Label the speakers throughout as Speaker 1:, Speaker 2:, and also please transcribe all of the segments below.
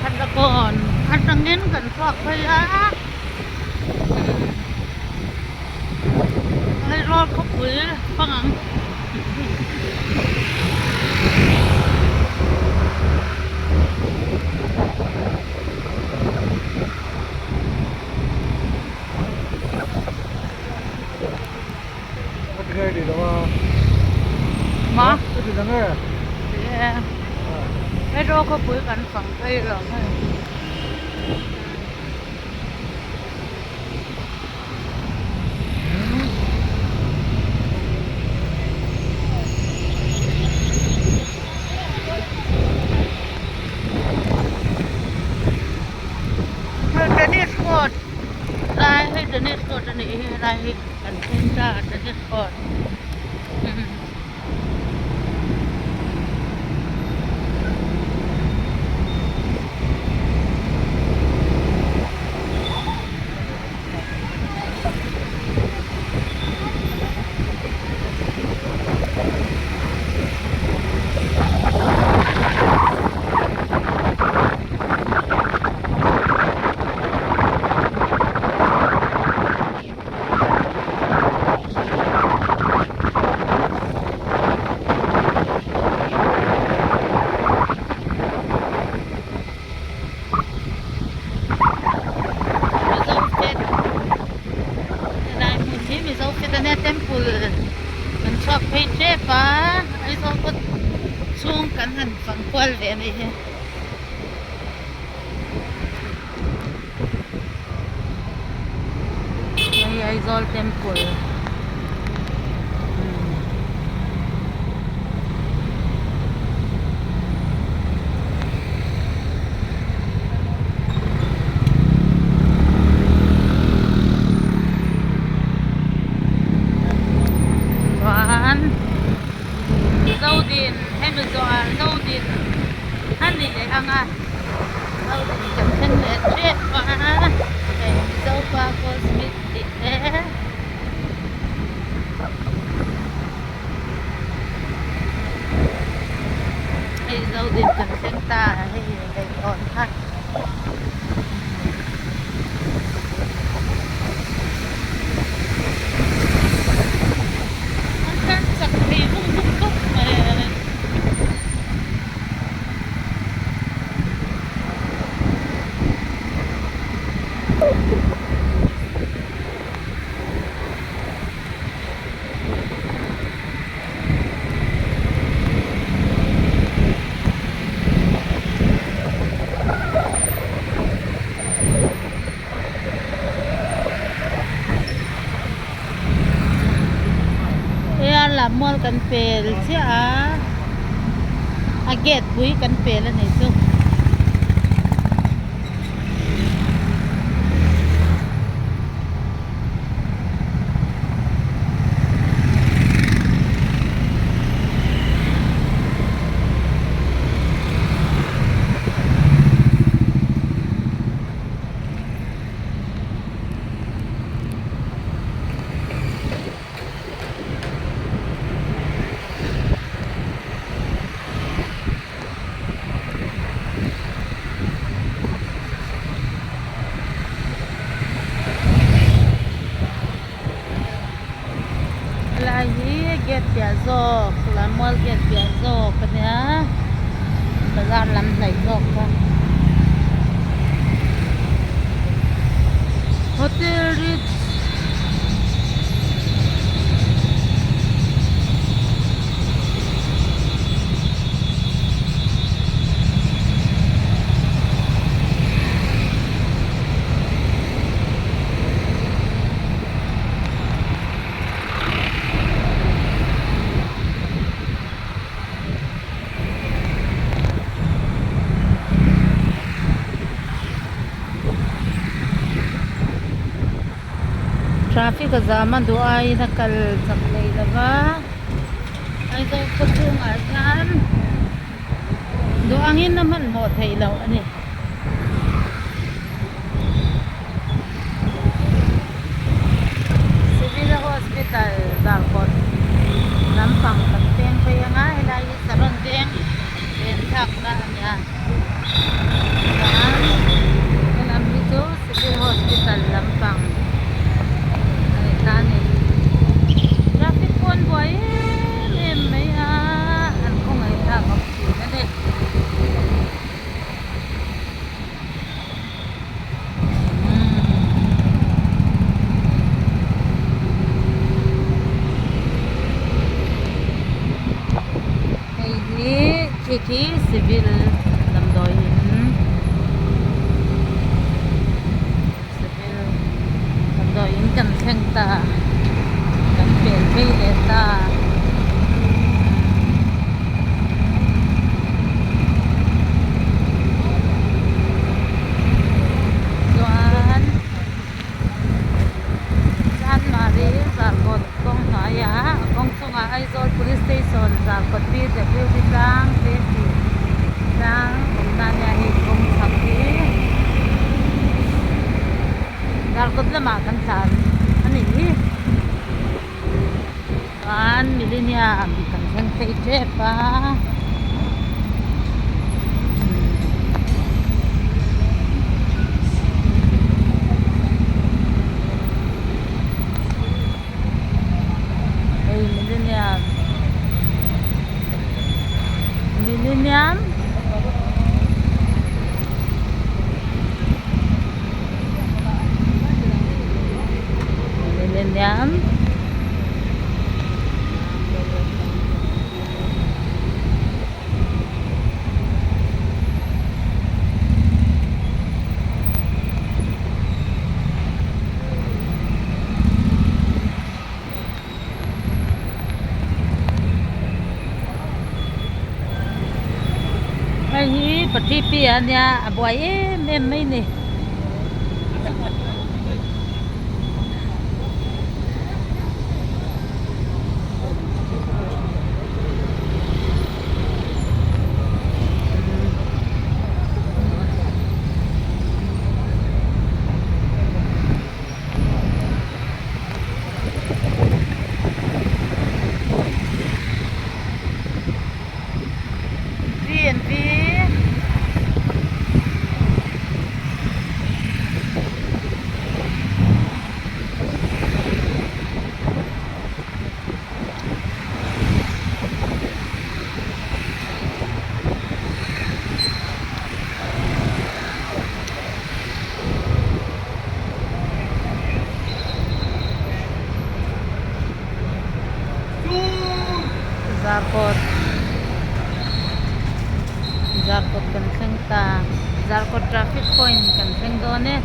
Speaker 1: Khatakawn atangin kan chhuak phei a Aizawl khawpui hmang ang. Ma Aizawl khawpui kan fang phei lo hei. Tennis court lai hi tennis court a nih hi helai hi kan thleng ta tennis court. Mizo fat helai hmun hi Mizo fat ania temple kan chhuak phei tep a Aizawl khaw chhung kan han fang kual ve a nih hi. Hei Aizawl temple chuan Zodin hemi zawhah Zodin a ni leh ang a. Zodin kan thleng leh tep a hei Mizopa Cosmic tih te hei Zodin kan thleng ta hei leihlawn kha. An tlan chak thei vung vung khawp mai a. Heia lammual kan pel chiah a a gate pui kan pel a nih chu. Helai hi gate piah zawk lammual gate piah zawk a nia bazar lam hnaih zawk kha hotel rich. Traffic a zam a duh aiin a kal chak thei lo va Aizawl khaw chhungah hian duh angin a hmanhmawh theih loh a ni. Civil Hospital Zarkawt lampang kan peng phei ang a. Khi khi civil damdawi in civil damdawi in kan thleng ta kan pel phei leh ta. Chuan Chanmari Zarkawt kawng hnuaiah a kawng chungah Aizawl Police Station Zarkawt P W D tlang te tih tlang awmna ania hei kawng chhak hi Zarkawt lamah kan tlan a nih hi chuan Millenium kan thleng phei tep a. Hei Millenium Millenium Millenium Hei hi Patripi a nia a buai em em mai ni. Zarkawt Zarkawt kan thleng ta Zarkawt traffic point kan thleng dawn e.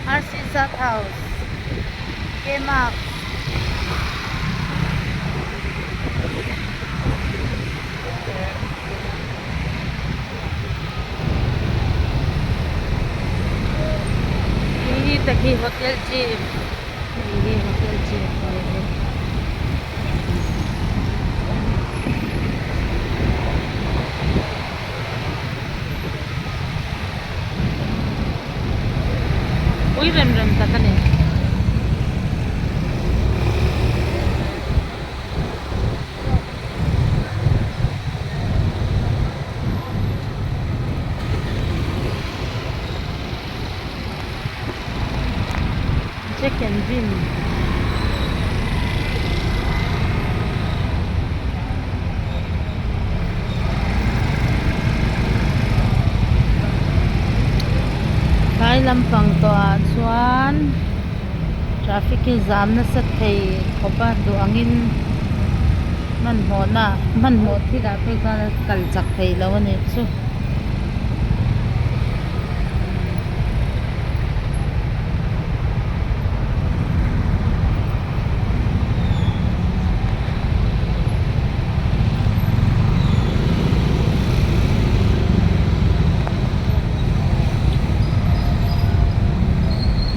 Speaker 1: RC Sat House K-Mark Hi takhi Hotel Chief hei hi Hotel Chief a ni hi. Pui rem rem tak a ni. Jack and Jim. Tlai lampang tawhah chuan traffic hi zam nasa thei khawp a duh angin hmanhmawhna hmanhmawh thil ah phei chuan a kal chak thei lo a nih chu.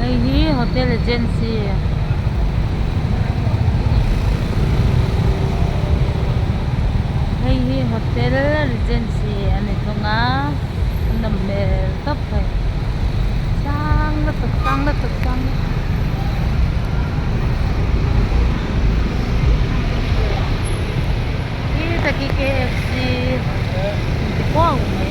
Speaker 1: Hei hi hotel agency hei hi hotel agency a ni thung a a nawm hmel tawp hei sang lutuk sang lutuk sang lutuk. Khi taki KFC inti kuau mai.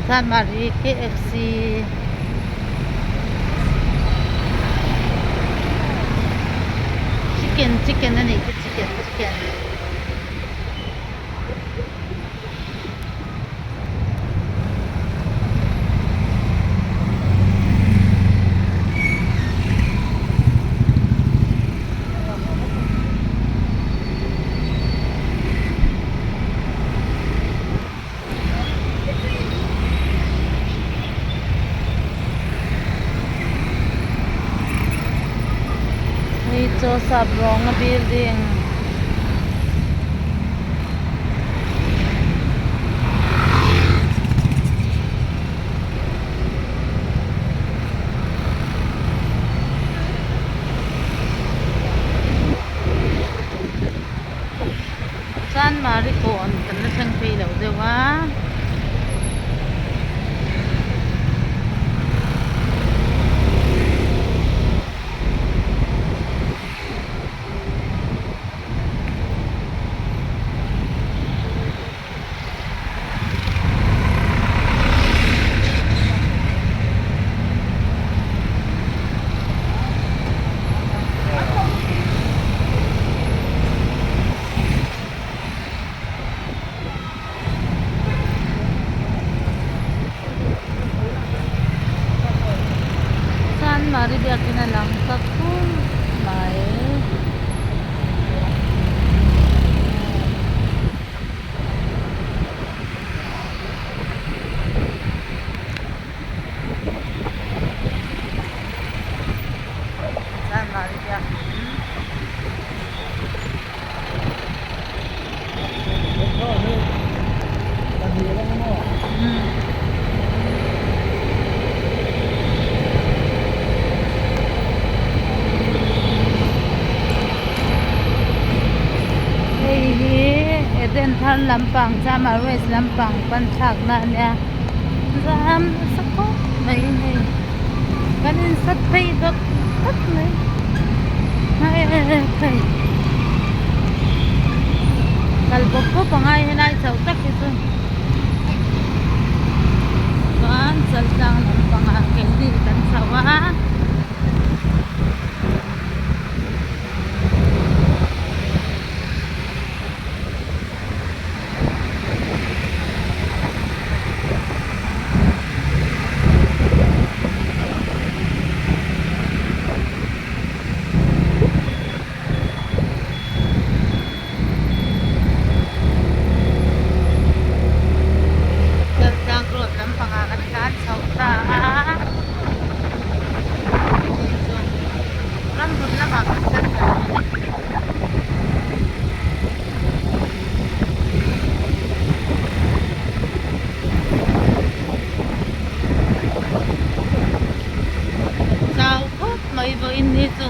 Speaker 1: Chanmari KFC chicken chicken a nih khi chicken chicken. Hei chu sap rawnga building chuan Marikawn kan la thleng phei lo deuh a. Chuan Mari biakin a lang ta khur mai. Chuan Mari biakin. Hei hi Eden thar lampang Chamar west lampang pan thlakna a nia zam nasa khawp mai hei kan insat phei dawt dawt mai hei kal bawp bawp a ngai helai chho tak hi chu chuan chaltlang lampangah keini kan chho a. Chaltlang road lampangah kan tlan chho ta a hei chu ramhlun lamah kan kal ta a ni. Chau khawp mai vawiin hi chu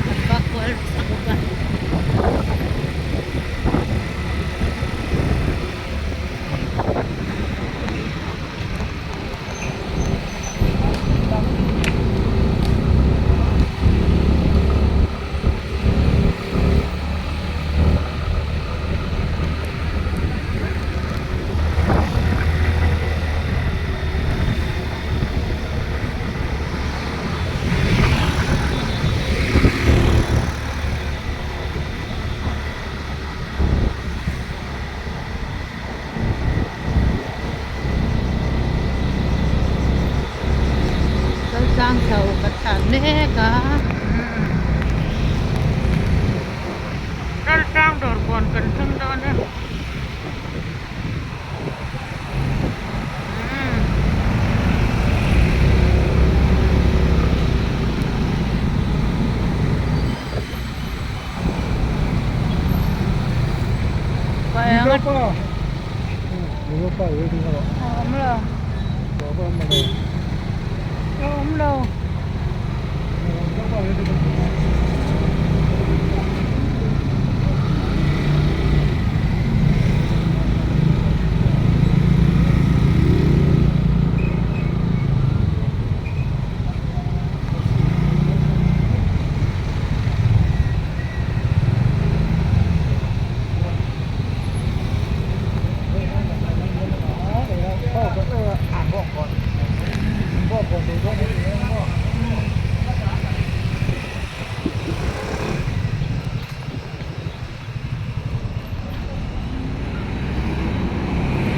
Speaker 1: kan vak kual nasa bawk a. Kaltlang chho kan tlan mek a Kaltlang dawr kawn kan thleng dawn e. Awm lo.